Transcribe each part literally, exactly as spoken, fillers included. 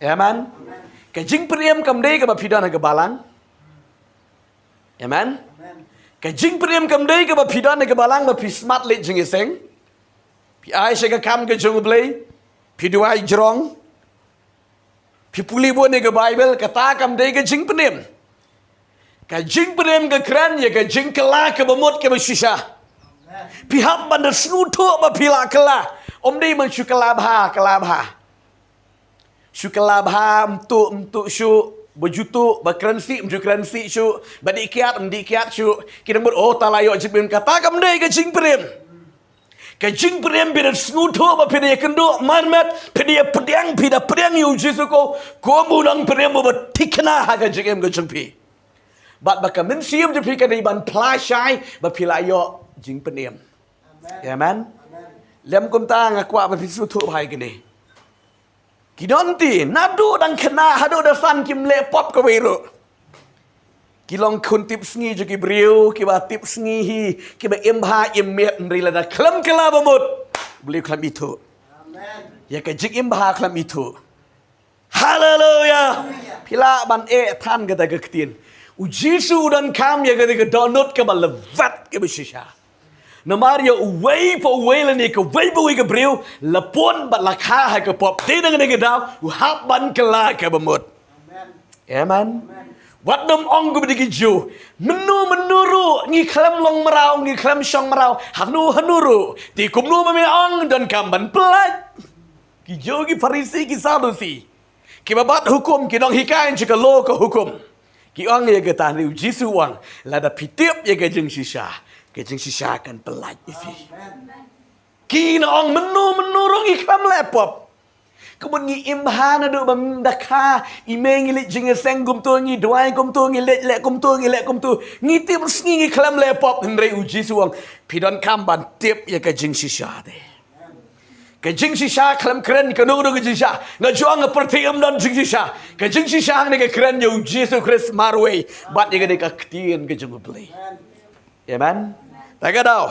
Amen. Ka jingpynim kam dei kaba phi don ha ka balang. Amen. Ka jingpynim kam dei kaba phi don ha ka balang ba phi smat leit jingïaseng. Phi ai sha ka kam ka jong U Blei. Phi duwai jrong. Phi pule bun ïa ka Baibl, kata kam dei ka jingpynim. Ka jingpynim ka kren ïa ka jingkylla kaba mut kaba shisha. Phi hap ban da sngewthuh ba phi la kylla. Ym dei ban shu kylla bha, kylla bha. Shu kylla bha, ym tuh, ym tuh shuh, ba ju tuh, ba kren sih, ym ju kren sih shuh, ba dih kiad, ym dih kiad shuh. Ki dang mut, oh, ta la ïoh jingpynim, kata kam dei ka jingpynim. Ka jingpynim phi da sngewthuh ba phi da ïakynduh marmet, phi da ïapdiang, phi da pdiang ïa U Jisu ko, kum u nongpynim uba thikna ha ka jingim ka jong phi. Bad ba ka mynsiem jong phi ka dei ban phla shai ba phi la ïoh jingpynim. Amen. Lem kumta nga kwah ba phi sngewthuh bha ïa kine. Ki don ti, naduh dang khynnah haduh da san kim leh pop kawei ruh. Ki long khun tip sngi jong ki briew, kiba tip sngi hi, kiba im bha im miat, hynrei lada khlem kylla ba mut, U Blei u khlem ithuh. Ïa ka jingim bha khlem ithuh. Haleluya. Phi lah ban eh than kata ka ktien. U Jisu u donkam ïa kata ka dohnud kaba lehbet kaba shisha. Namar ïa uwei pa uwei lane kawei pa uwei ka briew la pun bad la kha ha ka pop. Te na kane ka daw u hap ban kylla kaba mut. Amen. Wat nym ong kumba dei ki Jiw. Mynno mynno ruh ngi khlem long mraw, ngi khlem shong mraw. Hano hano ruh. Te kumno ba me ong donkam ban pyllait. Ki Jiw, ki Pharisi, ki Sadusi. Kiba bat hukum, ki nonghikai jong ka law ka hukum. Ki ong ïa kata, hynrei U Jisu u ong, lada phi tip ïa ka jingshisha, ka jingshisha kan pyllait ïa phi. Ki na ong mynno mynno ruh ngi khlem leh pop. Kumno ngi im bha naduh ba da kha, i mei ngi leit jingïaseng kumto, ngi duwai kumto, ngi leit leh kumto, ngi leh kumto. Ngi tip sngi ngi khlem leh pop, hynrei U Jisu u ong, phi donkam ban tip ïa ka jingshisha te. Ka jingshisha khlem kren kano kano ka jingshisha. Nga ju ong ha pyrthei ym don jingshisha. Ka jingshisha hangne ka kren ïa U Jisu Khrist marwei bad ïa kane ka ktien ka jong U Blei. Amen. Ta ka daw.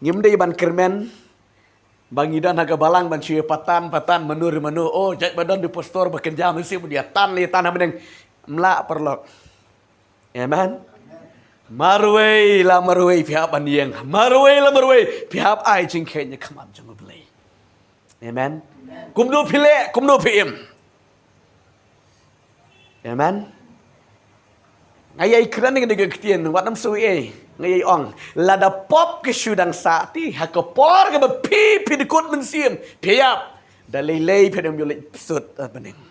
Ngim dei ban kyrmen ba ngi don ha ka balang ban shu ïa patan patan mano re mano. Oh, jait ba don u pastor ba kynja mynsiem, ïa tan le tan ha bneng. Ym lah, paralok. Amen. Marwei la marwei phi hap ban ïeng. Marwei la marwei phi hap ai jingkheiñ ha khmat jong U Blei. Amen. Kumno phi leh, kumno phi im. Amen. Nga ïai kren ïa kane ka ktien, wat nym suidñiew. Nga ïai ong, lada pop ka shu dang sah te, ha ka por kaba phi, phi dkut mynsiem, phi ïap. Da lei lei phi dang ïoh leit sut ha bneng.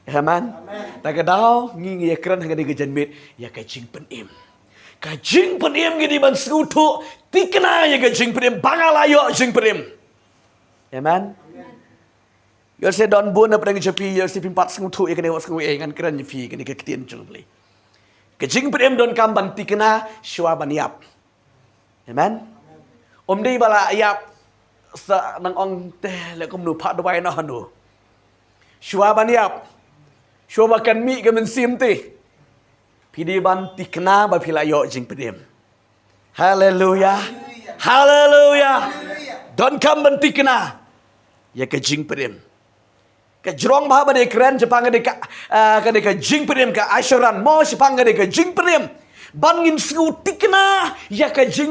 Amen. Ta ka daw ngi ngi ïa kren ha kane ka janmiet ïa ka jingpynim. Ka jingpynim ngi dei ban sngewthuh, thikna ïa ka jingpynim, ba nga la ïoh jingpynim. Amen. Ïoh lehse don bun na pdeng jong phi, ïoh lehse phim pat sngewthuh ïa kane, wat sngew, eh, ngan kren ïa phi kane ka ktien jong U Blei. Ka jingpynim donkam ban thikna shuwa ban ïap. Amen. Ym dei ba la ïap sa nang ong te leh kumno, phah duwai noh hano. Shuwa ban ïap. Shuwa ba kan mih ka mynsiem te. Phi dei ban thikna ba phi la ïoh jingpynim. Haleluya. Haleluya. Donkam ban thikna ïa ka jingpynim. Ka jrong bha ba dei kren shaphang kane ka, ah, kane ka jingpynim, ka assurance mo shaphang kane ka jingpynim. Ban ngin sngew thikna ïa ka jing